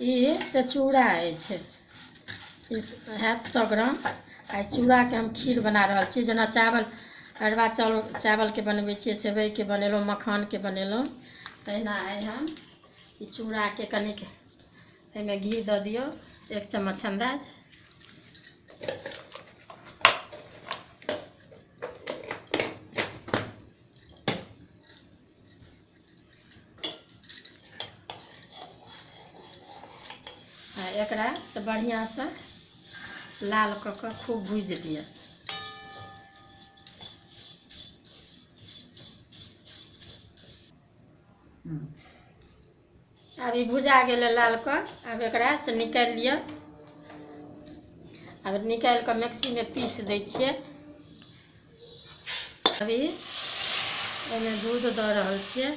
ई से चूड़ा अछि, ई हैत 100 ग्राम। आ चूड़ाके हम खीर बना रहल छी। जेना चावल अरवा चावलके बनबै छियै, सेवइके बनेलहुँ, मखानके बनेलहुँ, तहिना आइ हम ई चूड़ाके कनिक एहिमे घी दऽ दियौ, 1 चम्मच अन्दाज। आ एकरा से बढ़िआँसँ लाल कऽ कऽ खूब भूजि लिअ। आब ई भुजा गेलै लाल कऽ, आब एकरा से निकालि लिअ। आब निकालि कऽ मिक्सीमे पीस दै छियै। अभी एहिमे दूध दऽ रहल छियै।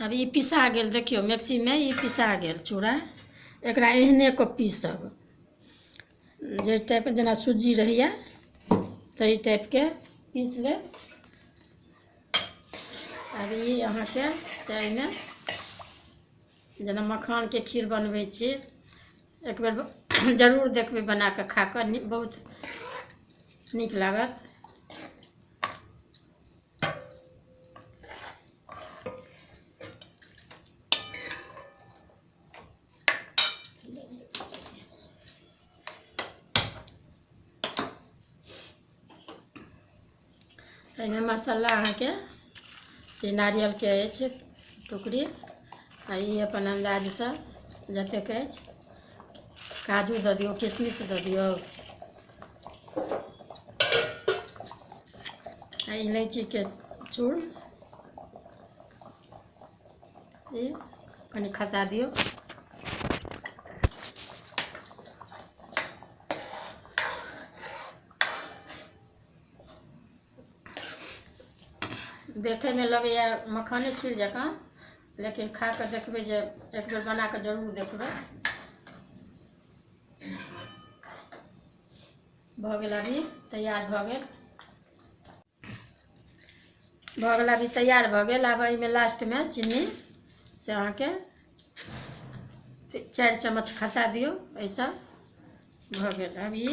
अब ई पिसा गेल, देखियौ मिक्सीमे ई पिसा गेल चूड़ा। एकरा एहने कऽ पीसब, जे टाइपके जेना सुज्जी रहैए ताहि टाइपके पीस लेब। आब ई अहाँके से एहिमे जेना मखानके खीर बनबै छी, एक बेर जरूर देखबै बना कऽ खा कऽ, बहुत नीक लागत। एहिमे मसाला अहाँके से नारियलके अछि टुकड़ी, आ ई अपन अन्दाजसँ जतेक अछि, काजू दऽ दियौ, किशमिश दऽ दियौ, आ इलायचीके चूर्ण ई कनि खसा दियौ। देखैमे लगैए मखाने खीर जकाँ, लेकिन खा कऽ देखबै जे एक बेर बना कऽ जरूर देखबै। भऽ गेल, अभी तैयार भऽ गेल। भऽ गेल, अभी तैयार भऽ गेल। आब एहिमे लास्टमे चीनी से अहाँके 4 चम्मच खसा दियौ, एहिसँ भऽ गेल। अभी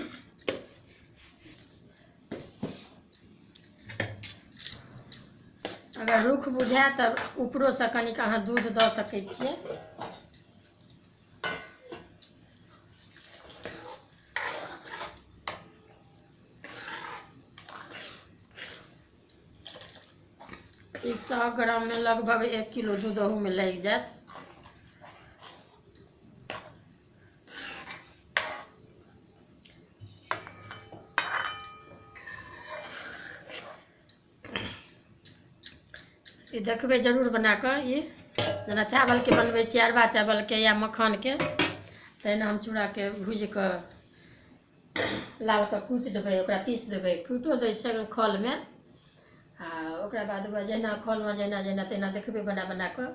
अगर रुख बुझाए तब ऊपरोसँ कनिक अहाँ दूध दऽ सकै छियै। ई 100 ग्राममे लगभग 1 किलो दूध ओहूमे लागि जायत। ई देखबै जरूर बनाकऽ। ई जेना चावलके बनबै छियै, अरवा चावलके या मखानके, तहिना हम चूड़ाके भूजिकऽ लाल कऽ कुटि देबै, ओकरा पीस देबै। कुटिओ दै छै खलमे, आ ओकरा बाद जहिना खलमे जहिना जहिना तहिना देखबै बना बना कऽ।